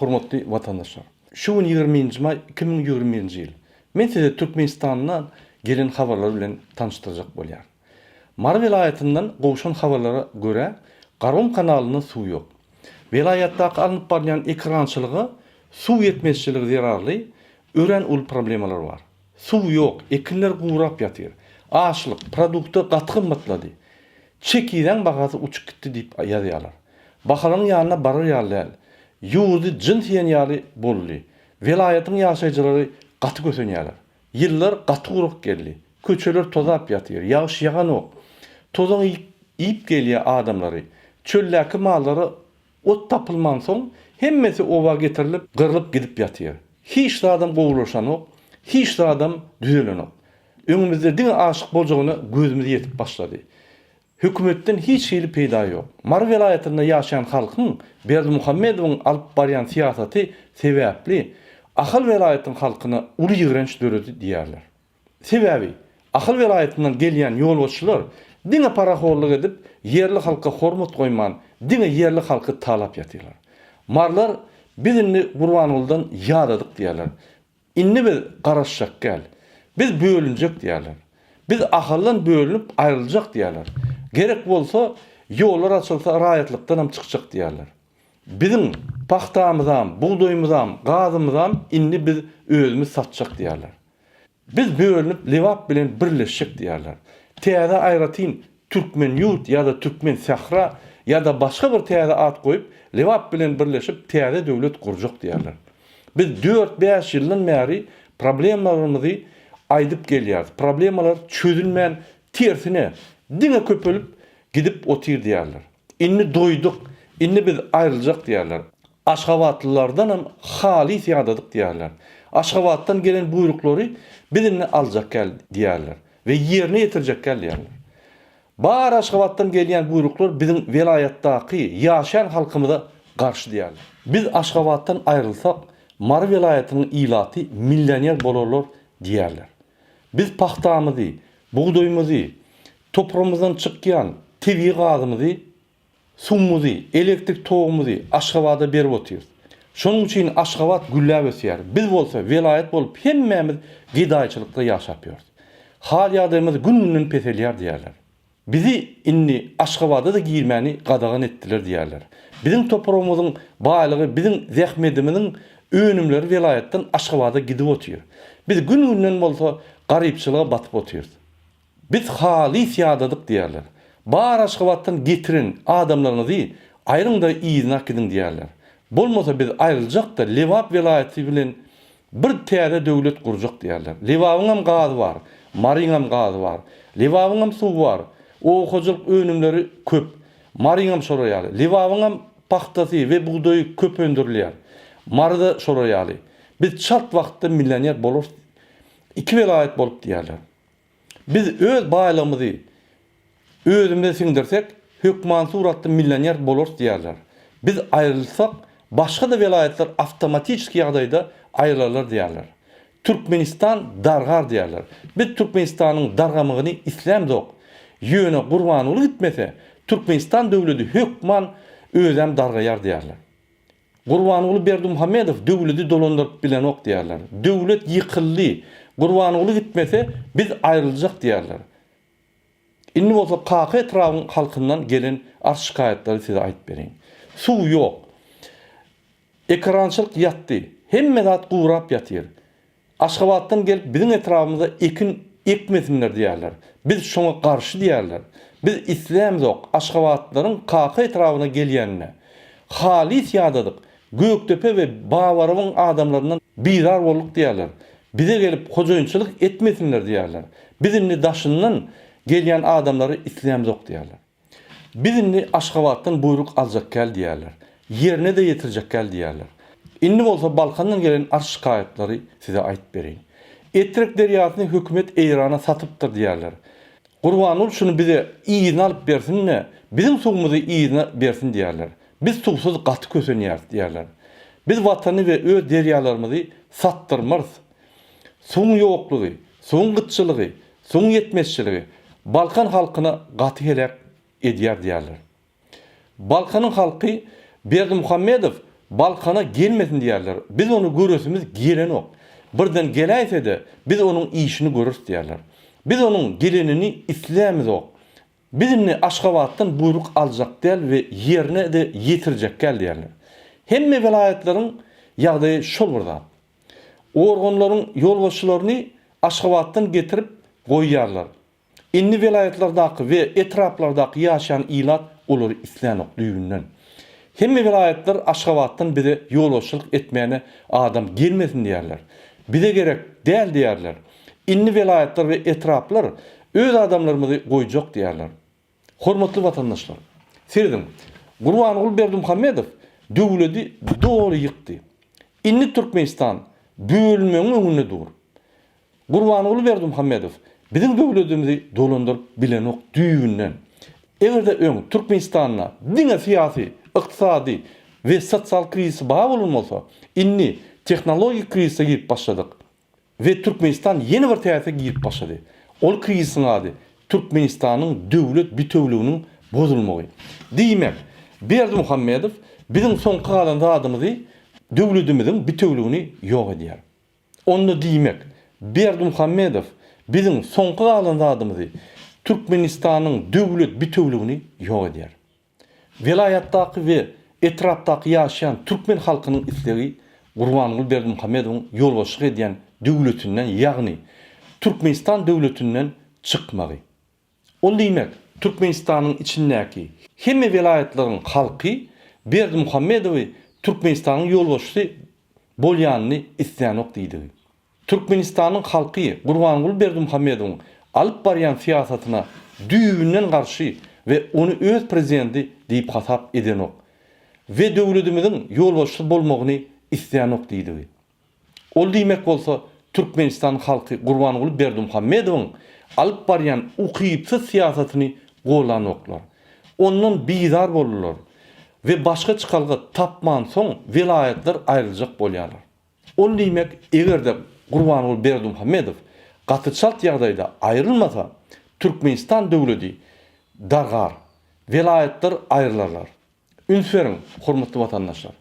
hormatly watandaşlar! Şu gün ýigriminji maý 2021-nji ýyl. Men size Türkmenistandan gelen habarlar bilen tanyşdyrjak bolýar. Mary welaýatyndan gowşan habarlara görä, Garagum kanalynda suw ýok. Welaýatdaky alnyp barylýan ekerançylyga suw ýetmezçiligi zerarly örän uly problemalar bar. Suw ýok, ekinler gurap ýatyr. Açlyk, produkta gaty gymmatlady. Çekizäň bahasy uçup gitdi diýip ýazýarlar. Bahalaryň ýanyna barar ýaly däl. Ýurdy jyn siýen ýaly boldy. Welaýatyň ýaşaýjylary gaty kösenýärler. Ýyllar gaty gurak geldi. Köçeler tozap ýatyr. Ýagyş ýaganok. Tozan iýip gelýär adamlary. Çöldäki mallara ot tapylmansoň, hemmesi oba getirilip, gyrlyp gidip ýatyr. Hiç zadam gowulaşanok, hiç zadam düzelenok. Öňümizde diňe açlyk boljagyna gözümiz ýetip başlady. Hökümetden hiç hili peýda ýok. Mary welaýatynda ýaşaýan halkyň Berdimuhamedowyň alyp barýan syýasaty sebäpli Ahal welaýatyň halkyna uly ýigrenç döredi diýýärler. Sebäbi Ahal welaýatyndan gelýän ýolbaşçylar diňe parahorlyk edip, ýerli halka hormat goýman, diňe ýerli halky talap ýatyrlar. Marylar biz indi Gurbangulydan ýadadyk diýýärler. Indi biz garaşjak däl. Biz bölünjek diýýärler. Biz Ahaldan bölünip aýryljak diýýärler. Gerek bolsa, ýollar açylsa raýatlykdanam çykjak diýýärler. Biziň pagtamyzam, bugdaýymyzam, gazymyzam indi biz özümiz satjak diýýärler. Biz bölünip Lebap bilen birleşjek diýýärler. Täze aýratyn Türkmen ýurt ýa-da Türkmen sähra ýa-da başga bir täze at goýup Lebap bilen birleşip täze döwlet gurjak diýýärler. Biz dört-bäş ýyldan bäri problemalarymyzy aýdyp gelýäris. Problemalar çözülmän tersine diňe köpelip gidip otyr diýýärler. Indi doýduk, indi biz aýryljak diýýärler. Aşgabatlylardanam halys ýadadyk diýýärler. Aşgabatdan gelen buýruklary biz indi aljak däl diýýärler we ýerine ýetirjek däl diýýärler. Bar Aşgabatdan gelýän buýruklar biziň welaýatdaky ýaşaýan halkymyza garşy diýýärler. Biz Aşgabatdan aýrylsak, Mary welaýatynyň ilaty millioner bolarlar diýýärler. Biz pagtamyzy, bugdaýymyzy, topragymyzdan çykýan tebigy gazymyzy Suwumyzy, elektrik togumyzy Aşgabada berip otyrys. Şonuň üçin Aşgabat gülläp ösýär. Biz bolsa welaýat bolup hemmämiz gedaýçylykda ýaşap ýörüs. Hal-ýagdaýymyz gün-günden peselýär diýýärler. Bizi indi Aşgabada-da girmäni gadagan etdiler diýýärler. Biziň topragymyzyň baýlygy biziň zähmedimiziň önümleri welaýatdan Aşgabada gidip otyr. Biz gün-günden bolsa garypçylyga batyp otyrys. Biz halys ýadadyk diýerler. Bar Aşgabatdan getiren adamlaryňyzy aýryňda yzyna äkidiň diýerler. Bolmasa biz aýryljakda Lebap welaýaty bilen bir täze döwlet gurjak diýerler. Lebabyňam gazy bar, Maryňam gazy bar. Lebabyňam suwy bar. Oba hojalyk önümleri köp. Maryňam şolar ýaly. Lebabyňam pagtasy we bugdaýy köp öndürilýär. Maryda şolar ýaly. Biz çalt wagtda millioner bolarys iki welaýat bolup diýerler. Biz öz baýlygymyzy özümize siňdirsek, hökman suratda millioner bolarys diýýärler. Biz aýrylsak, başga-da welaýatlar awtomatiçeski ýagdaýda aýrylarlar diýýärler. Türkmenistan dargar diýýärler. Biz Türkmenistanyň dargamagyny islämzok. Ýöne Gurbanguly gitmese, Türkmenistan döwledi hökman özem dargaýar diýýärler. Gurbanguly Berdimuhamedow döwledi dolandyryp bilenok diýýärler. Döwlet ýykyldy. Gurbanguly gitmese, biz aýryljak diýýärler. Indi bolsa Kaka etrabyň halkyndan gelen arz-şikaýatlary size aýdyp bereýin. Suw ýok. Ekerançylyk ýatdy. Hemme zat gurap ýatyr. Aşgabatdan gelip biziň etrabymyza ekin ekmesinler diýýärler. Biz şoňa garşy diýýärler. Biz islämzok Aşgabatlylaryň Kaka etrabyna gelýänine. Halys ýadadyk. Gökdepe we Babarowyň adamlaryndan bizar bolduk diýýärler. Bize gelip hojaýynçylyk etmesinler diýýärler. Biz indi daşyndan gelýän adamlary islämzok diýýärler. Biz indi Aşgabatdan buýruk aljak däl diýýärler. Ýerine-de ýetirjek däl diýýärler. Indi bolsa Balkandan gelen arz-şikaýatlary size aýdyp bereýin. Etrek derýasyny hökümet Eýrana satypdyr diýýärler. Gurbanguly şuny bize yzyna alyp bersin-de, biziň suwumyzy yzyna bersin diýýärler. Biz suwsuz gaty kösenýäris diýýärler. Biz Watany we öz derýalarymyzy satdyrmarys. Suwuň ýoklugy, suwuň gytçylygy, suwuň ýetmezçiligi Balkan halkyna gaty heläk edýär diýýärler. Balkanyň halky Berdimuhamedow. Balkana gelmesin diýýärler. Biz ony göresimiz gelenok. Birden geläýse-de, biz onuň işini göreris diýýärler. Biz onuň gelenini islämizok. Biz indi Aşgabatdan buýruk aljak däl we ýerine-de ýetirjek däl diýýärler. Hemme welaýatlaryň ýagdaýy şol bir zat. Organlaryň ýolbaşçylaryny Aşgabatdan getirip goýýarlar. Indi welaýatlardaky we etraplardaky ýaşaýan ilat olary islänok düýbünden. Hemme welaýatlar Aşgabatdan bize ýolbaşçylyk etmäne adam gelmesin diýýärler. Bize gerek däl diýýärler. Indi welaýatlar we etraplar öz adamlarymyzy goýjak diýýärler. Hormatly watandaşlar! Serediň, Gurbanguly Berdimuhamedow döwledi doly ýykdy. Indi Türkmenistan bölünmegiň öňünde dur. Gurbanguly Berdimuhamedow biziň döwledimizi dolandyryp bilenok düýbünden. Eger-de öň Türkmenistanda diňe syýasy, ykdysady we sosial krizis bar bolan bolsa, indi tehnologik krizise girip başladyk. We Türkmenistan ýene bir täze girip başlady. Ol krizisiň ady, Türkmenistanyň döwlet bitewliginiň bozulmagy. Diýmek, Berdimuhamedow biziň soňky galan zadymyzy, döwledimiziň bitewligini ýok edýär. Onda diýmek, Berdimuhamedow biziň soňky galan zadymyzy, Türkmenistanyň döwlet bitewligini ýok edýär. Welaýatdaky we etrapdaky ýaşaýan türkmen halkynyň islegi Gurbanguly Berdimuhamedowyň ýolbaşçylyk edýän döwletinden ýagny Türkmenistan döwletinden çykmagy. Ol diýmek, Türkmenistanyň içindäki hemme welaýatlaryň halky Berdimuhamedowy Türkmenistanyň ýolbaşçysy bolýanyny islänok diýdigi. Türkmenistanyň halky Gurbanguly Berdimuhamedowyň alyp barýan syýasatyna düýbünden garşy we ony öz prezidenti diýip hasap edenok we döwledimiziň ýolbaşçysy bolmagyny islänok diýdigi. Ol diýmek bolsa Türkmenistan halky Gurbanguly Berdimuhamedowyň alyp barýan ukypsyz syýasatyny gollanoklar. Ondan bizar boldular we başga çykalga tapmansoň welaýatlar aýryljak bolýarlar. Ol diýmek, eger-de Gurbanguly Berdimuhamedow gaty çalt ýagdaýda aýrylmasa, Türkmenistan döwledi dargar, welaýatlar aýrylarlar. Üns beriň, hormatly watandaşlar!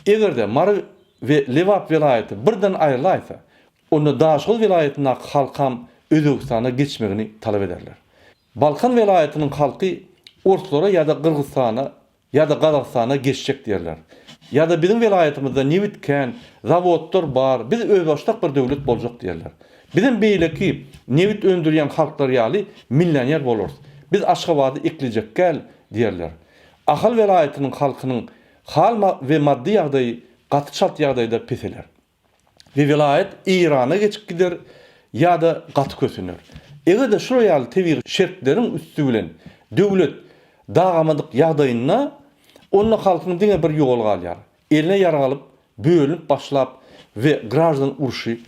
Eger-de Mary we Lebap welaýaty birden aýrylaýsa, onda Daşoguz welaýatyndaky halkam Özbegistana geçmegini talap ederler. Balkan welaýatynyň halky orslara ýa-da Gyrgyzystana Ýa-da Gazagystana geçjek diýerler. Ýa-da biziň welaýatymyzda nebit kän, zawodlar bar, biz özbaşdak bir döwlet boljak diýerler. Bizem beýleki nebit öndürýän halklar ýaly millioner bolarys. Biz Aşgabady eklejekgäl diýerler. Ahal welaýatynyň halkynyň hal we maddy ýagdaýy gaty çalt ýagdaýda peseler. We welaýat Eýrana geçip gider ýa-da gaty kösener. Eger-de şular ýaly tebigy şertleriň üsti bilen döwlet dagamadyk ýagdaýynda, onda halkyň diňe bir ýoly galýar, eline ýarag alyp, bölünip başlap we graždan urşy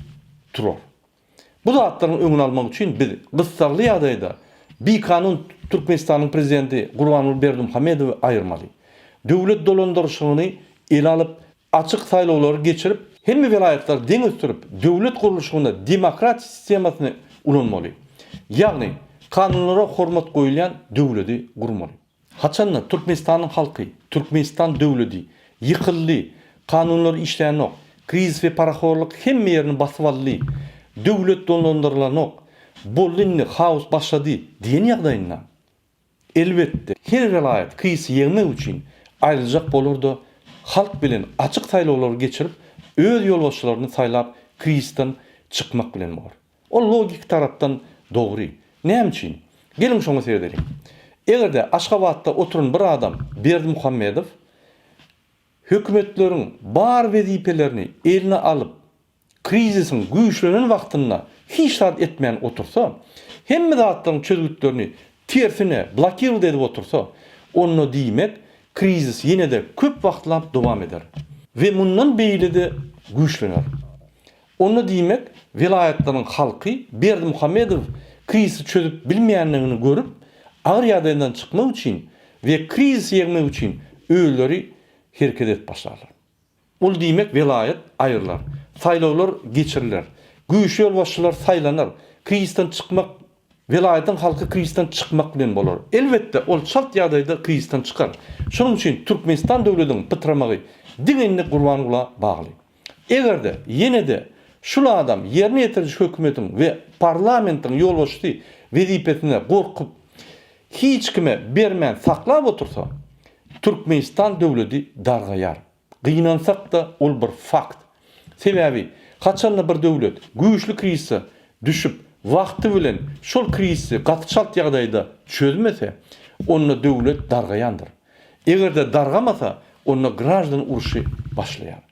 turar. Bu zatlaryň öňüni almak üçin biz gyssagly ýagdaýda bikanun Türkmenistanyň prezidenti Gurbanguly Berdimuhamedowy aýyrmaly. Döwlet dolandyryşygyny ele alyp, Açyk saýlawlary geçirip, hemme welaýatlary deň ösdürip, döwlet gurluşygynda demokratiýa sistemasyny ulanmaly. Ýagny, kanunlara hormat goýulýan döwledi gurmaly. Haçanda Türkmenistanyň halky, Türkmenistan döwledi ýykyldy, kanunlar işlänok, krizis we parahorlyk hemme ýerini basyp aldy, döwlet dolandyrylanok, boldy indi haos başlady diýen ýagdaýynda, Elbetde, her welaýat kysy ýeňmek üçin aýryljak bolar-da, halk bilen açyk saýlawlary geçirip, öz ýolbaşçylaryny saýlap krizisden çykmak bilen bor. Ol logiki tarapdan dogry. Näme üçin? Geliň şoňa seredeliň. Eger-de Aşgabatda oturan bir adam Berdimuhamedow hökümetleriň bar wezipelerini eline alyp, Krizisiň güýçlenen wagtynda hiç zat etmän otursa, hemme zatlaryň çözgütlerini tersine blokirowat edip otursa, onda diýmek krizis ýene-de köp wagtlap dowam eder we mundan beýle-de güýçlener. Onda diýmek welaýatlaryň halky Berdimuhamedow krizisi çözüp bilmeýändigini görüp, agyr ýagdaýdan çykmak üçin we krizisi ýeňmek üçin özleri hereket edip başlarlar. Ol diýmek welaýat aýrylar. Saýlawlar geçiriler. Güýçli ýolbaşçylar saýlanar. Krizisden çykmak Welaýatyň halky krizisden çykmak bilen bolar. Elbetde, ol çalt ýagdaýda krizisden çykar. Şonuň üçin Türkmenistan döwlediniň pytramagy. diňe indi Gurbangula bagly. Eger-de ýene-de şul adam ýerine ýetiriji hökümetiň we parlamentiň ýolbaşçysy wezipesine gorkup hiç kime bermän saklap otursa, Türkmenistan döwledi dargaýar. Gynansak-da ol bir fakt. Sebäbi haçanda bir döwlet güýçli krizise düşüp wagty bilen şol krizisi gaty çalt ýagdaýda çözmese, onda döwlet dargaýandyr. Eger-de dargamasa, onda graždan urşy başlaýar.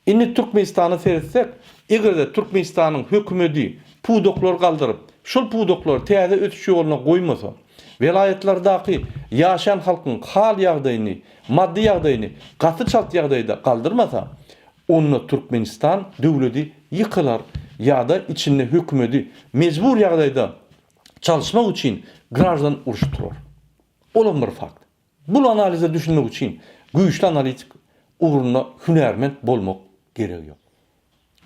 Indi Türkmenistana seretsek, eger-de Türkmenistanyň hökümedi pudaklary galdyryp, şol pudaklary täze ösüş ýoluna goýmasa, welaýatlardaky ýaşaýan halkyň hal-ýagdaýyny, maddy ýagdaýyny gaty çalt ýagdaýda galdyrmasa, onda Türkmenistan döwledi ýykylar ýa-da içinde hökümedi mejbur ýagdaýda çalyşmak üçin graždan urşy turar. Olam bir fakt. Bul analize düşünmek üçin güýçli analitik ugrunda hünärment bolmak geregi ýok.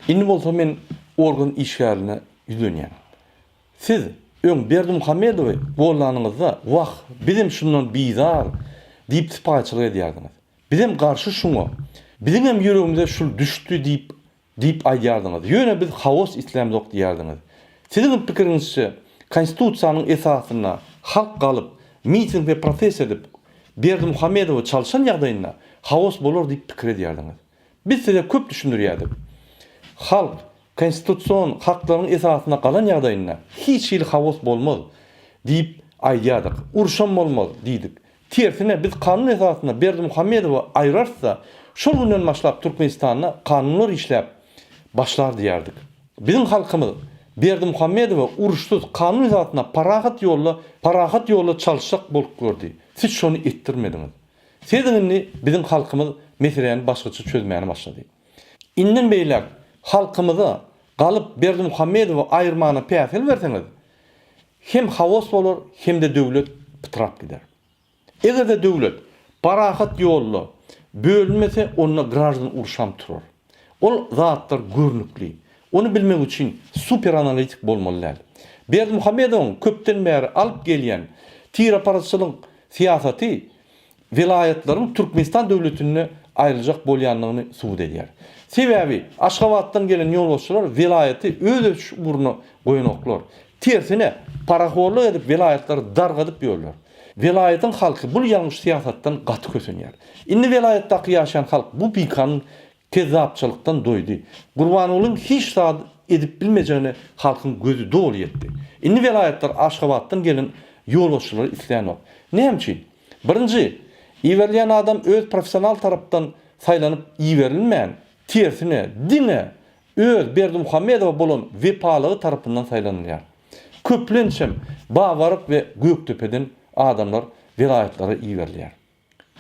Indi bolsa men organ işgärine ýüzlenýän. Siz öň Berdimuhamedowy gollanyňyzda wah bizem şundan bizar diýip sypaýyçylyk edýärdiňiz. Bizem garşy şuňa. Biziňem ýüregimize şul düşdi diýip Diýip aýdýardyňyz. Ýöne biz haos islämzok diýýärdiňiz. Siziň pikiriňizçe, Konstitusiýanyň esasynda halk galyp, miting we protest edip, Berdimuhamedowy çalşan ýagdaýynda haos bolar diýip pikir edýärdiňiz. Biz size köp düşündirýärdik. Halk konstitusion haklaryň esasynda galan ýagdaýynda hiç hili haos bolmaz diýip aýdýardyk. Urşam bolmaz diýdik. Tersine, biz kanun esasynda Berdimuhamedowy aýyrarys-da, şol günden başlap Türkmenistanda kanunlar işläp başlar diýerdik. Biziň halkymyz Berdimuhamedowy uruşsyz, kanun esasynda parahat ýolda parahat ýolda çalyşjak bolup gördi. Siz şony etdirmediňiz. Sediň indi biziň halkymyz meseläni başgaça çözmäne başlady. Inden beýläk halkymyza galyp Berdimuhamedowy aýyrmana päsgel berseňiz, Hem haos bolar, hem-de döwlet pytrap gider. Eger-de döwlet parahat ýolda bölünmese, onda graždan urşam turar. Ol zatlar görnükli. Ony bilmek üçin super analitik bolmaly däl. Berdimuhamedowyň köpden bäri alyp gelýän tireparazçylyk syýasaty welaýatlaryň Türkmenistan döwletinde aýryljak bolýandygyny subut edýär. Sebäbi Aşgabatdan gelen ýolbaşçylar welaýaty öz ösüş ugruna goýanoklar. Tersine, parahorlyk edip welaýatlary dargadyp ýörler. Welaýatyň halky bul ýalňyş syýasatdan gaty kösenýär. Indi welaýatdaky ýaşaýan halk bu bikanun Kezzapçylykdan doýdy. Gurbangulyň hiç zat edip bilmejegine halkyň gözi doly ýetdi. Indi welaýatlar Aşgabatdan gelen ýolbaşçylary islänok. Näme üçin? Birinji, iberilýän adam öz professional tarapdan saýlanyp iberilmän, tersine, diňe öz Berdimuhamedowa bolan wepalygy tarapyndan saýlanylýar. Köplençem Babaryk we Gökdepeden adamlar welaýatlara iberilýär.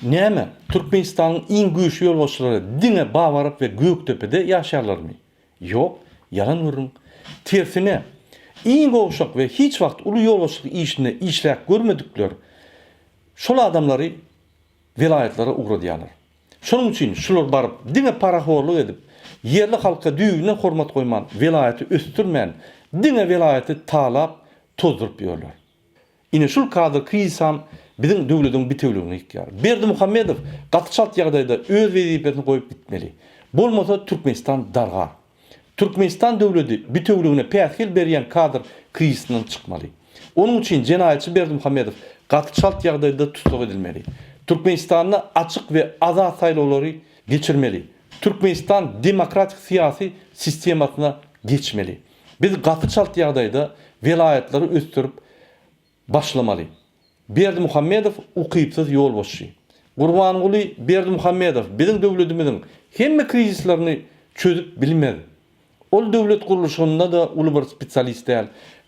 Näme, Türkmenistanyň iň güýçli ýolbaşçylary diňe Babaryk we Gökdepede ýaşaýarlarmy? Ýok, ýalan gürrüň. Tersine, iň gowşak we hiç wagt uly ýolbaşçylyk işinde işläp görmedikler şol adamlary welaýatlara ugradýarlar. Şonuň üçin şular baryp diňe parahorlyk edip, ýerli halka düýbünden hormat goýman, welaýaty ösdürmän, diňe welaýaty talap, tozduryp ýörler. Ine şul kadr krizisam biziň döwlediň bitewligini ýykýar. Berdimuhamedow gaty çalt ýagdaýda öz wezipesini goýup gitmeli. Bolmasa Türkmenistan dargar. Türkmenistan döwledi bitewligine päsgel berýän kadr krizisinden çykmaly. Onuň üçin jenaýatçy Berdimuhamedow gaty çalt ýagdaýda tussag edilmeli. Türkmenistanda açyk we azat saýlawlary geçirmeli. Türkmenistan demokratik syýasy sistemasyna geçmeli. Biz gaty çalt ýagdaýda welaýatlary ösdürip başlamaly. Berdimuhamedow ukypsyz ýolbaşçy. Gurbanguly Berdimuhamedow biziň döwletimiziň hemme krizislerini çözüp bilmez. Ol döwlet gurluşygynda-da uly bir spesialist däl.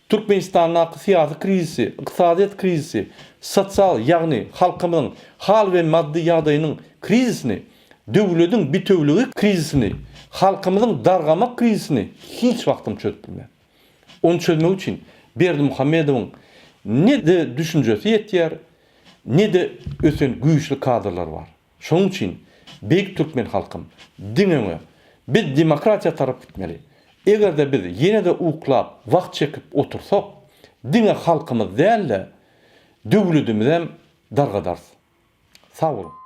Türkmenistandaky syýasy krizisi, ykdysadyýet krizisi, sosial, ýagny halkymyzyň hal we maddy ýagdaýynyň krizisini Döwlediň bitewligi krizisini, halkymyzyň dargamak krizisini hiç wagtam çözüp bilmez. Ony çözmek üçin Berdimuhamedowyň ne-de düşünjesi ýetýär, ne-de ösen güýçli kadrlary bar. Şonuň üçin beýik türkmen halkym, diňe öňe! Biz demokratiýa tarap gitmeli. Eger-de biz ýene-de uklap, wagt çekip otursak, diňe halkymyz däl-de, döwledimizem dargadarys. Sag boluň!